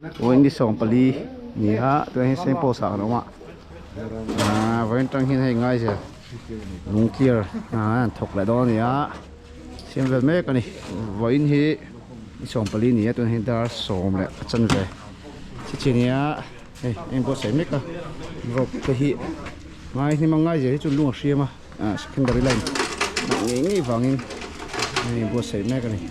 Vawiin ni 14 ni a tunah hian Saint Paul's ah kan awm a aaa vawiin atang hian hei ngaizel lung clear hna an thawk leh dawn a ni a siam vel mek a ni vawiin hi ni 14 ni a tunah hian dar sawm leh a chanve chichi a ni a hei a inbuatsaih mek a rope te hi ngai hnim a ngaizel hi chu lung a hriam a ah secondary line ngei ngei vangin a inbuatsaih mek a ni.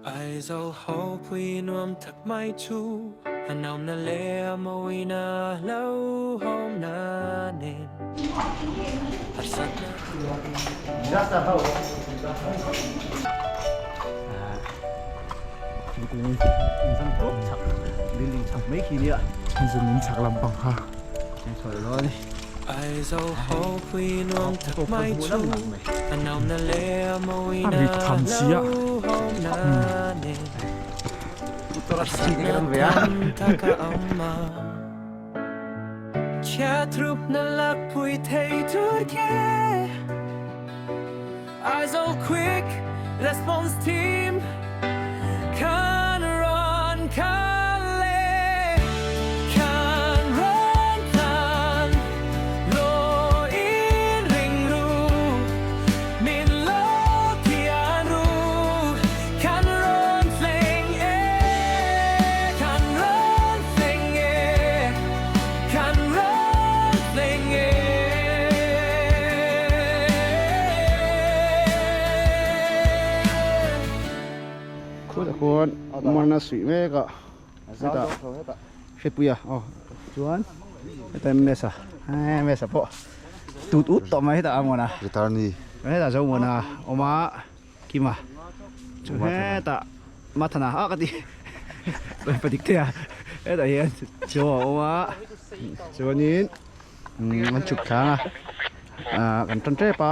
Aizawl ho pui nuam tak mai chu a naumna leh a mawina hlauhawmna nen harsatna. Thingkung inzam tawp chak building chak mai khi nia. Zun in chak lampang kha. Eng chho leh dawn a ni. A rit tham si a. Aizawl Quick Response Team Kan rawn kal e, kan rawn tlan Lo in ring ru, min lo thian ru Kan rawn thleng e, kan rawn thleng e, kan rawn thleng e. Khutah khuan marna suih mek a hetah hrepui a aw chuan hetah mesa he mesa pawh tut ut tawh mai hetah a mawn a hetah zo mawn a awm a kima chu hetah mathana a ka ti padik thei a hetah hian chaw a awm a chuanin. An chhuk thlang a ah kan tan tep a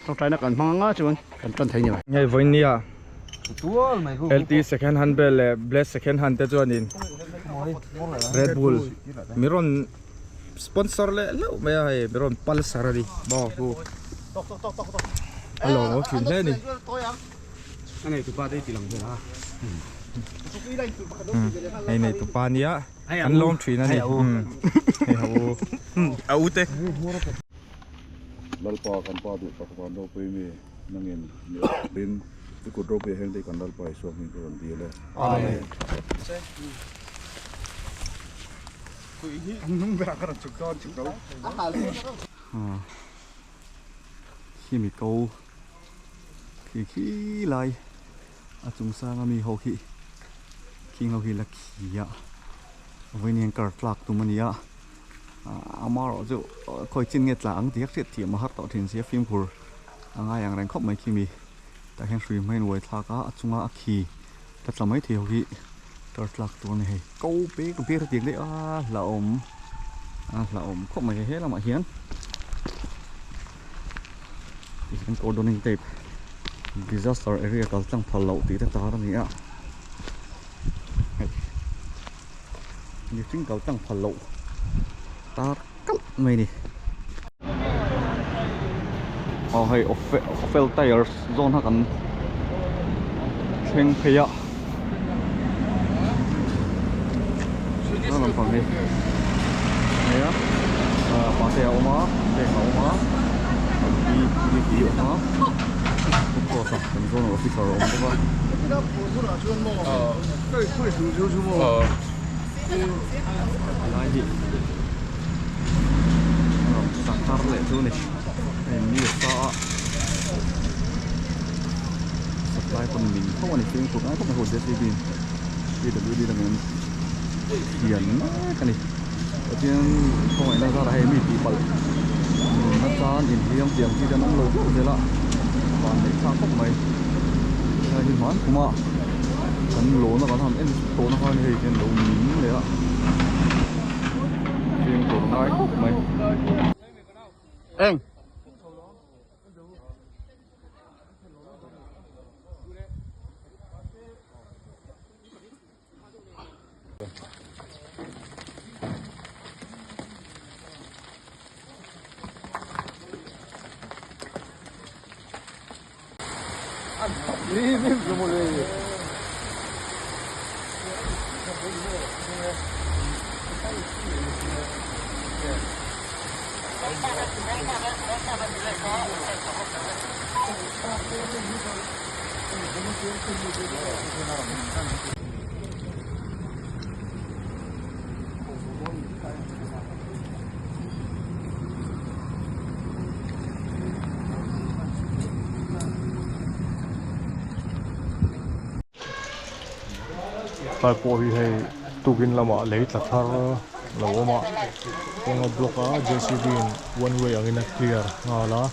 tawngtaina kan hmang anga chuan kan tan thei ni mai. Hei vawinia LT second hand bel leh Bless second hand te chuanin Red Bull mi rawn sponsor leh hlauh mai a hei mi rawn pulsar a ni maw hu a lawm thin hle a ni. A nei tupa te i ti lang vel a. Hei nei tupa nia. An lawm thin a ni. Hei a u. A u te. Lalpa kan pa duh tak van ropui mi nangin mi awkin i kut ropui a heng te hi kan Lalpa Isua hming ka rawn dil e. Amen. An hnung berah ka rawn chhuk dawn chhuk lo. Khi mi ko khi khi lai a chung sang a mi ho khi khing ho khi la khi a vawiin hian kar tlak tum a ni a amaherawh chu khawi chin nge tla ang tih a hriat thiam a har tawh thin sia fimkhur a ngai ang reng khawp mai khi mi tah hian hrui hmai in uai thlak a a chunga a khi la tla mai thei ho hi kar tlak tur a ni hei ko bek bek a tih leh a hlauhawm a hlauhawm khawp mai he lamah hian. Tihian cordoning tape disaster area kal tlang phal loh tih te tar a ni a hei mihring kal tlang phal loh tar kalh mai a ni. Aw hei Ophel tires zawn kha kan thleng phei a a lampang hi hei a pate a awm a bank a awm a hi hi a awm a food court a kan zawn officer a awm bawk a. Helai hi sak thar leh chu a ni hei mi a sa a supply pawn min tho a ni fimkhur ngai khawp mai ho J C B in. PWD lamin an thian mek a ni. Pathian khawngaihna zarah hei mi tihpalh nunna tan inhliam tih ang chi te an awm lo hlauh zel a, van neih thlak khawp mai. Helai hi hman kuma kan lawna kan han en tawhna kha a ni hei hian lo min leh a, fimkhur ngai khawp mai. Eng. Tlai pawh hi hei tukin lamah lei tla thar lo awm a kawng a block a JCB in one way angin a clear nghal a.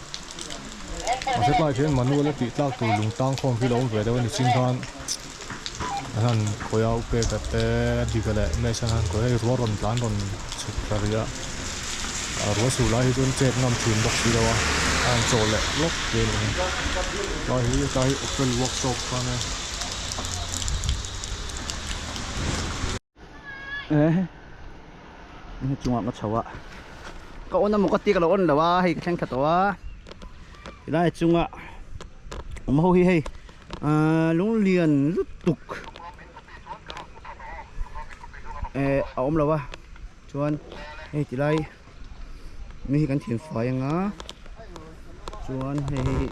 Mahse tlaiah khian manual a tih tlak tur lung tang khawm hi lo awm ve deuh a ni ching khan an han khawih a upeka te dika leh mesa an han khawih a hei ruah rawn tlan rawn chhuk thla rih a ah ruah chhuh lai hi chuan chet ngam thin bawk si lo a a han chaw leh lawk vel a ni tlai hi tlai hi opel workshop kha ania. Eh chungah ka chho a ka on emaw ka ti ka lo on lo a hei ka thleng thla tawh a tilai chunga awm ho hi hei ahh lunglian lutuk eh a awm lo a chuan hei tilai mi hi kan thian fai anga chuan hei hi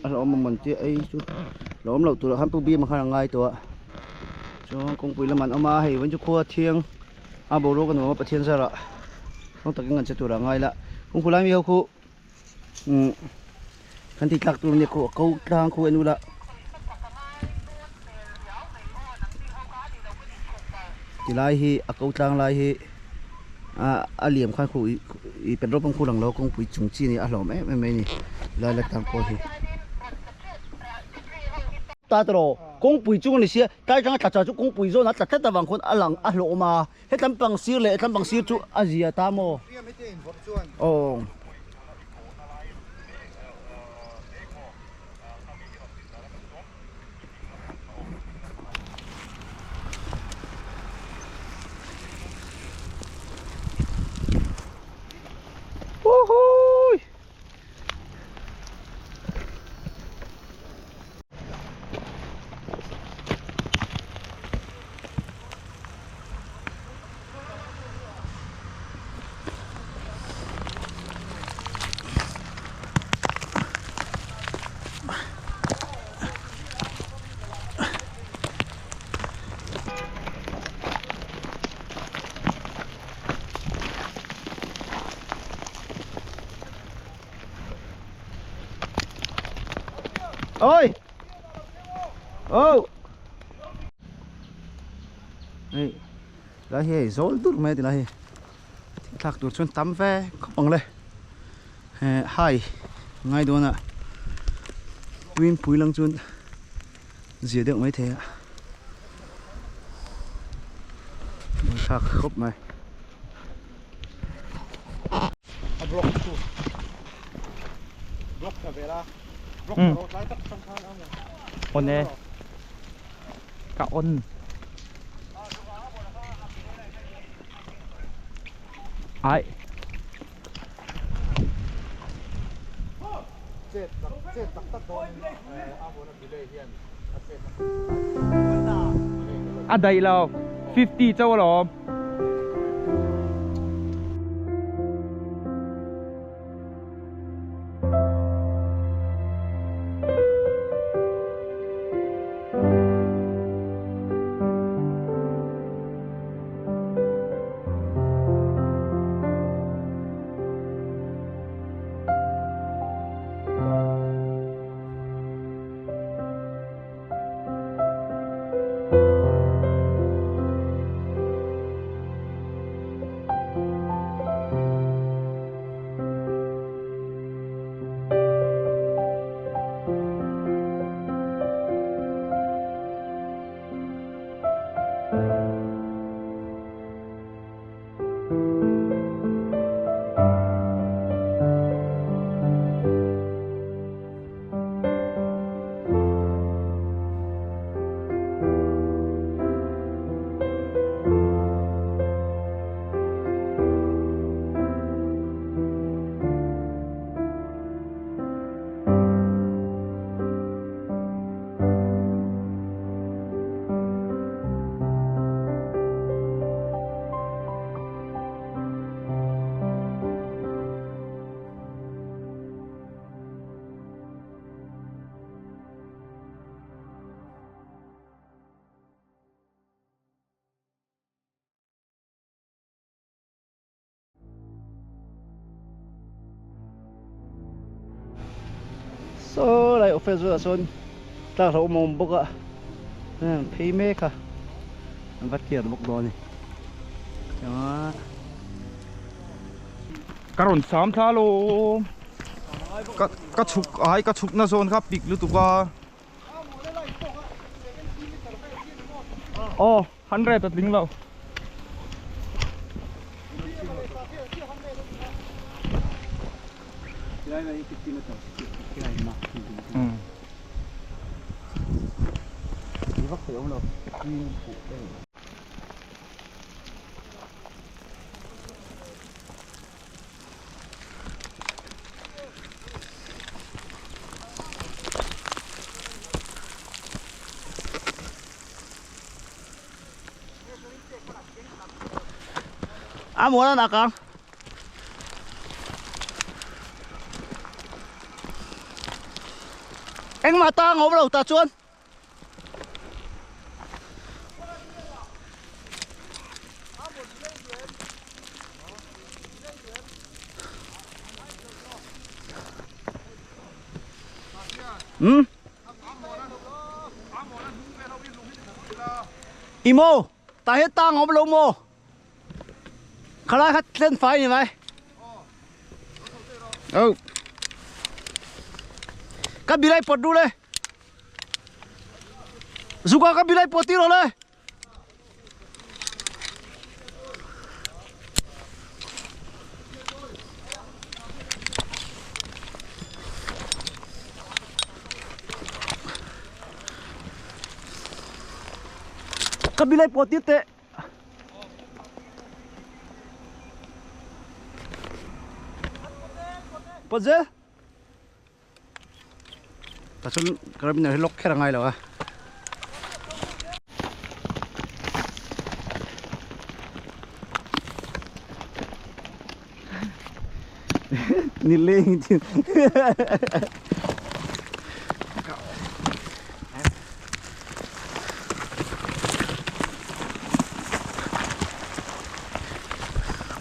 a la awm a mawn chiah ei chu la awm loh turah khan pu bima khan a ngai tawh a chuan kawngpui lamah an awm a hei vawiin chu khua thiang a boruak a nuam a Pathian zarah rawng takin kan che turah a ngai la kawngpui lai mi ho khu umm kan tih tlak tur a nia khu a ko tlang khu en ula tilai hi a ko tlang lai hi ah a liam khan khu ih ih petrol pump khu lang lo kawngpui chung chi a ni a hlawm em em mai a ni tilai la tlang pawh hi. Ta tawh kawngpui chung a ni sia tlai atanga tla char chu kawngpui zawn a tla tlat avang khawn a lang a hlawm a hetlam pang sir leh hetlam pang sir chu a zia ta maw aw. Woohoo! Ôi. Ô. Hei lai hi hei zawl dur mai a ti lai hi thlak tur chuan tam ve khawp ang le hai ngai dawn a tuimpui lang chuan zia deuh mai thei a thlak khawp mai. A block chu block ta vela block ro tlai tak tang khan ang on e ka on ai chet tak chet tak tak dawn a bona delay hian a chet a daih lo 50 chauh alawm. Saw lai office bulah sawn tlak hlauhawm a awm bawk a an phei mek a an va clear bawk dawn a ni chuan Ka rawn sam thla alawm ka ka chhuk ai ka chhuk na zawn kha pik lutuk a aw hundred a tling lo. A muan a nak ang. Engmah tang a awm lo tah chuan. Hmm? Imo, ta hết ta ngom lo mo. Khalai khat thlen fai ni mai. Oh. Ka bilai pot du le. Zuka ka bilai pot ti ro le. Ka bilai pot ti teh. Pot zel. Ta chuan carabiner hi lock kher a ngai lo a. Ni leng thin.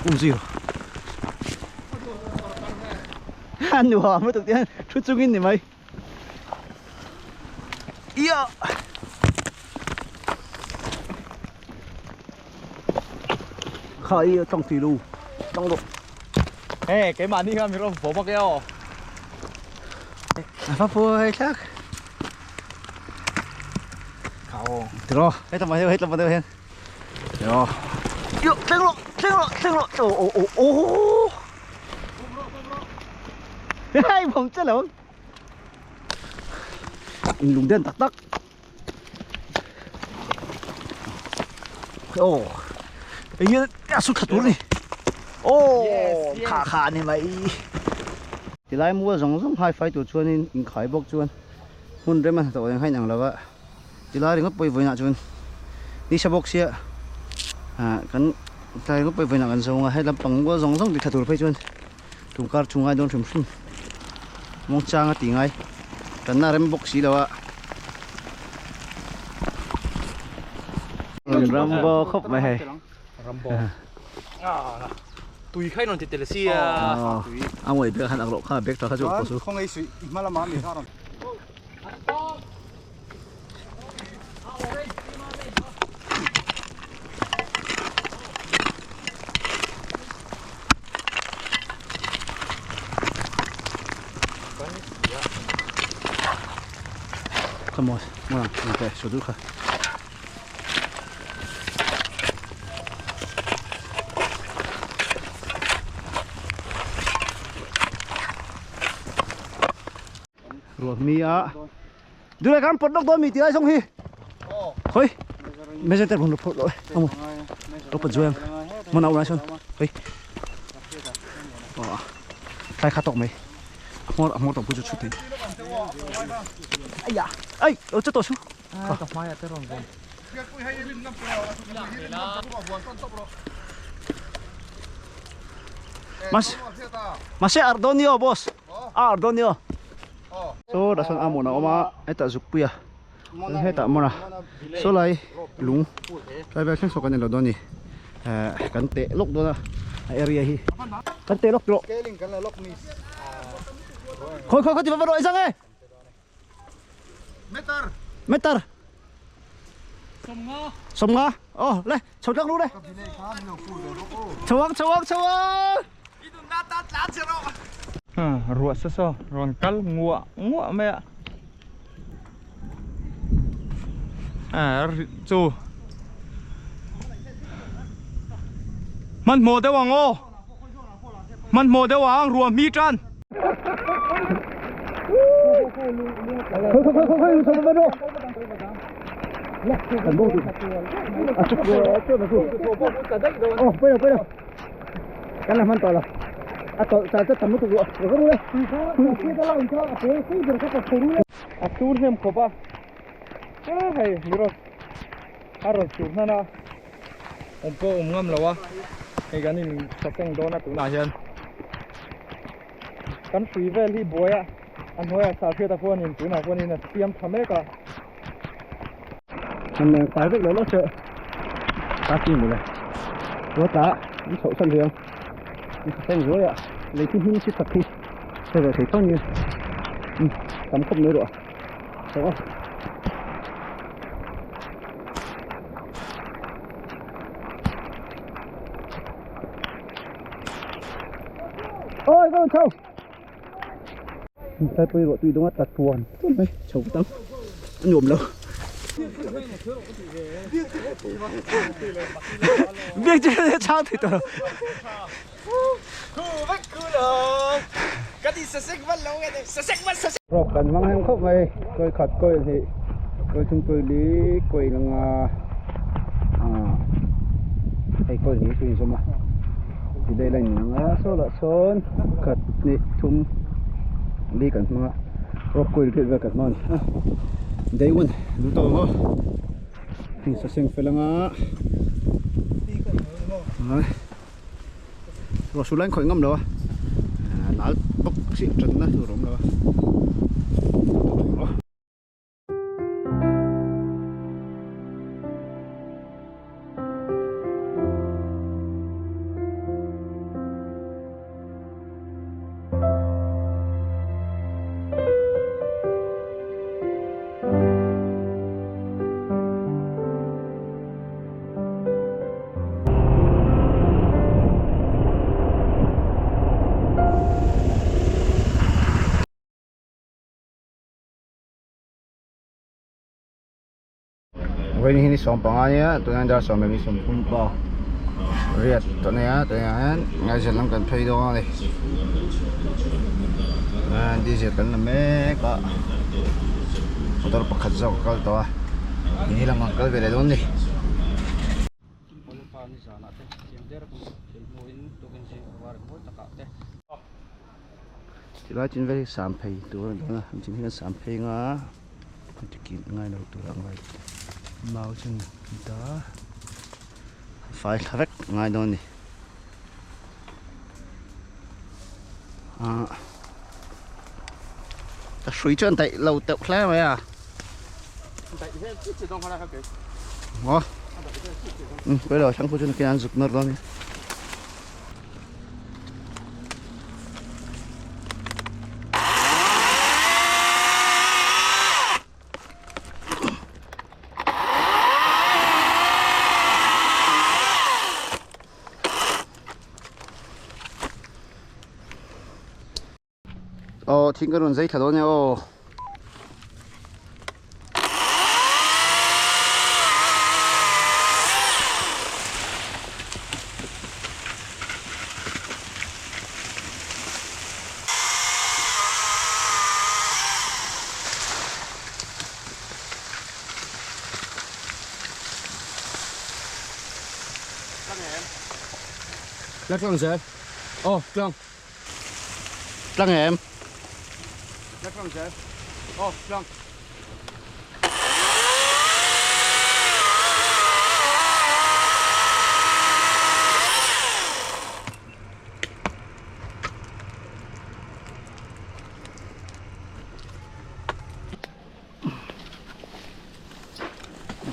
Um zero. A nuam lutuk te hian thu chungin ni mai. Ia! Kha i tlang tui lo tlang lo. Hey, keimahni kha mi rawn fawh bawk e aw. A va pawh thlak. Kha aw. Tiraw, hetlama deuh hetlama deuh hian. Tiraw. Io, thleng rawh, thleng rawh, thleng rawh. Aw aw aw aw. Hei bawm che lo. In lung den tak tak. Oh. Ei a su tha tur ni. Oh, kha kha ni mai. Tilai mual zawng zawng hai fai tur chuanin inkhai bawk chuan hmun rem a hnathawh eng hain ang lova tilai ringawt pawh i vawiinah chuan nisa bawk sia ah kan tlai ringawt pawh i vawiinah kan zawng a he lampang mual zawng zawng ti tha tur phei chuan tum kar chu ngai dawn hrim hrim muangchang a ti ngai tanna rem bawk si lo a rambo khawp mai hei rambo tui khai non ti tel si a a ngoi bek han ak loh kha bek tha kha chu pawh chu khawngaih suih i hma lamah mi kha rawn Come on, ngoan, ok, số đứa kha. Ruah mi a Dulai kan pawt lawk dawn mi ti lai zawng hi Khoi Measure te run phawt lawk e Amu Lo pawt zuai ang Hmun a awm lai sawn Khoi Aw Tlai kha tawk mai A hmawr a hmawr tawk pawh chu chhut thei Aiya Ai lo che tawh su Ka hmaiah te rawn vawm Mas Mahse Ardonio boss A Ardonio Saw dah sawn a hmun a awm a hetah zukpui a chuan hetah hmun a saw lai lung tlai vel thleng saw kan en lo dawn a ni ehh kan teh lawk dawn a a area hi kan teh lawk tawh khawi khawi khaw ti va va rawh i zang e. Meter. Meter. Sawmnga. Aw le chho tlang lu le. Chho ang chho ang chho ang. Ruah sa saw rawn kal nguah nguah mai a. Chu hmanhmawh deuh ang aw hmanhmawh deuh ang ruah hmi tan. Kan la hman tawh lo a tawlh chal chu tam lutuk ruah ru le. A sur hnem khawp a hei mi rawn a rawn sur hnan a awm pawh awm ngam lo a hei kan in saseng dawn a tunah hian kan hrui vel hi buai a a hnuaiah sahriata khuanin tunah khuanin a siam tha mek a. An leng fai vek lo lo che ta chi mawle ruata an chhoh san riang an saseng zuai a lei thi hming chi tak hi hre ve thei tawng in tam khawp mai ruah chho a. Ôi con chho Thaipui ruah tui dawnga tla tuan tuan mai chho tang a nuam lo. Biak chu chang thei tawh lo. Rawk kan hmang hem khawp mai kawi khat kawi hnih kawi thum kawi li kawi langa hei kawi hnih chu inzawm a delay line in ang a saw lah sawn khat hnih thum li kan hmang a rock coil vel vel kan hmang a ni a day one lu tawh ang aw heng saseng fel anga ruah su lai an khawih ngam lo a nal bawk chiah tanna tur a awm lo a. Vawiin hi ni sawm panga nia tunah dar sawm leh ni sawm thum pa riat tawh nei a tunah hian ngaihzel lam kan phei dawn a ni diesel kan la mek a motor pakhat zawk a kal tawh a ni lam kan kal ve leh dawn a ni. Tilai chin vel hi sam phei tur a ni dawn a an chin hi kan sam phei anga a ti kih ngai lo tur ang ngai mau chu ni ta fai thla vek ngai dawn a ni ah ka hrui chuan daih lo teuh hle mai a maw pawi lo a hrang pawh chu nakin an zuk nawr dawn a ni. Aw thing ka rawn zai thla dawn e aw. La tlang zel. Aw tlang. Tlang em? La tlang zel. Aw tlang.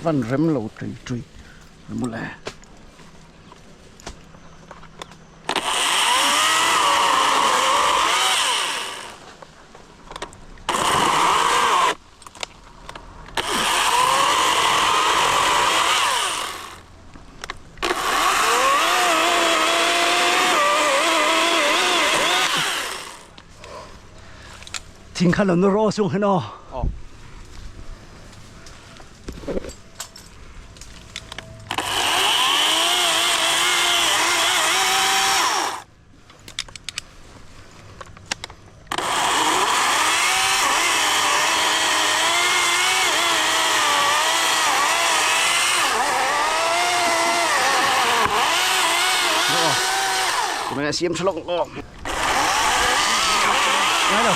Van rem lo tui tui mawle. Thing kha lo na rawh chung hen aw. Tụi siam tha lawk aw. Ngai lo.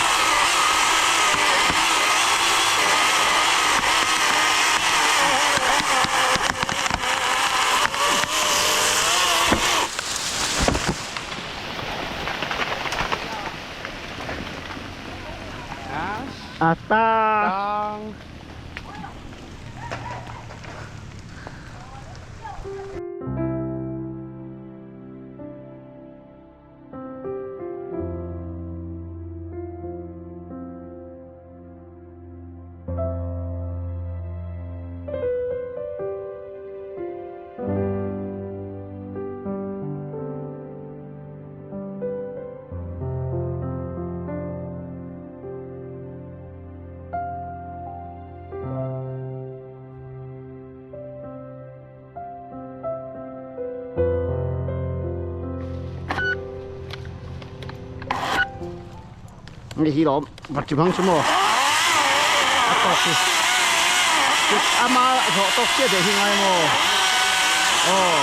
Ata. Hei hi lawm vat chi hmang chu maw a tawk hi ama zawh tawk chiah daih hi ngai maw aw.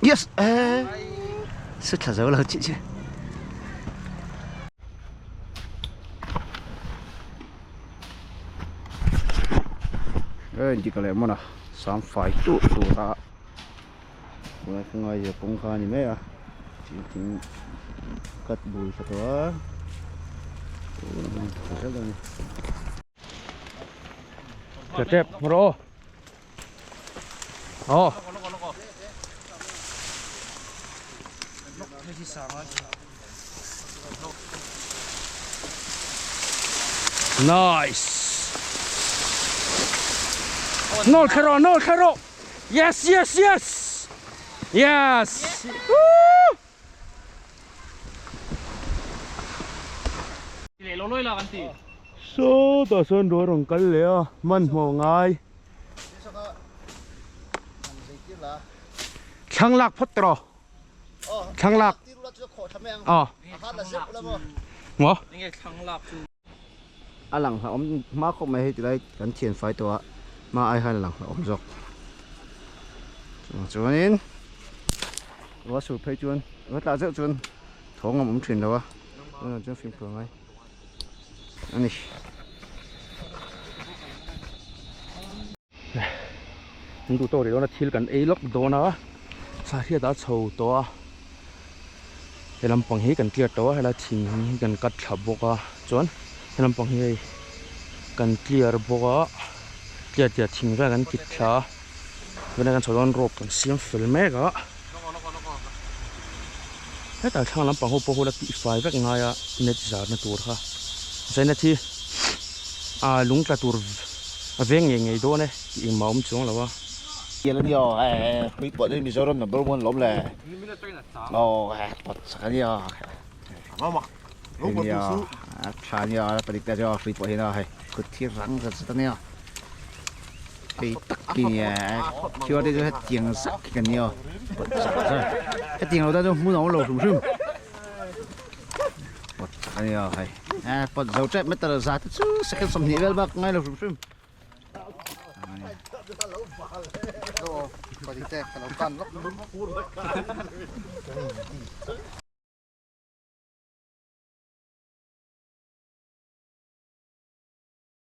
Yes! Eh! Su thla zo lo chi chi. Eh, dik leh mawna sam fai tu tura tunah ka ngai zia kawng kha a ni mai a thing thing cut bul tha tawh a Chà chép ro. Ồ. Nice. No karo, no karo. Yes, yes, yes. Yes. Woo! Sawtah sawn ruah rawn kal leh a, hmanhmawh ngai. Thlang lak phawt tawh rawh. Thlang lak. Aw. Maw? A lang hlauhawm hma khawp mai hei tilai kan thian fai tawh a, hma ai hian a lang hlauhawm zawk. Chuvang chuanin ruah sur phei chuan ruah tlah zeuh chuan thawng a awm thin lo a, tunah chuan fimkhur a ngai a ni. An duh tawk rih dawn a thil kan ei lawk dawn a sahriat a chho tawh a he lampang hi kan clear tawh a helai thing hi kan cut thla bawk a chuan he lampang hi hei kan clear bawk a clear tia thing vel kan kit thla a tunah kan chho dawn rope kan siam fel mek a hetah thlang lampang ho pawh ho la tihfai vek ngai a net zarna tur kha mahse net hi ah lung tla tur a veng ngei ngei dawn e tih engmah a awm chuang lo a. Tial a nia eh hrui pawh hi Mizoram number one lawm le aw eh pawt sak a nia hei nia a tha nia a padik te chu hrui pawh hi na hei kut thi rang zet zet a nia hei tak hi nia thil te chu hetiang zak hi kan nia pawt sak zet hetiang lo tan chu hmun a awm lo hrim hrim. Pawt chak a nia hei. Eh pawt zo tep meter za te chu second 20 vel bak ngai lo hrim hrim.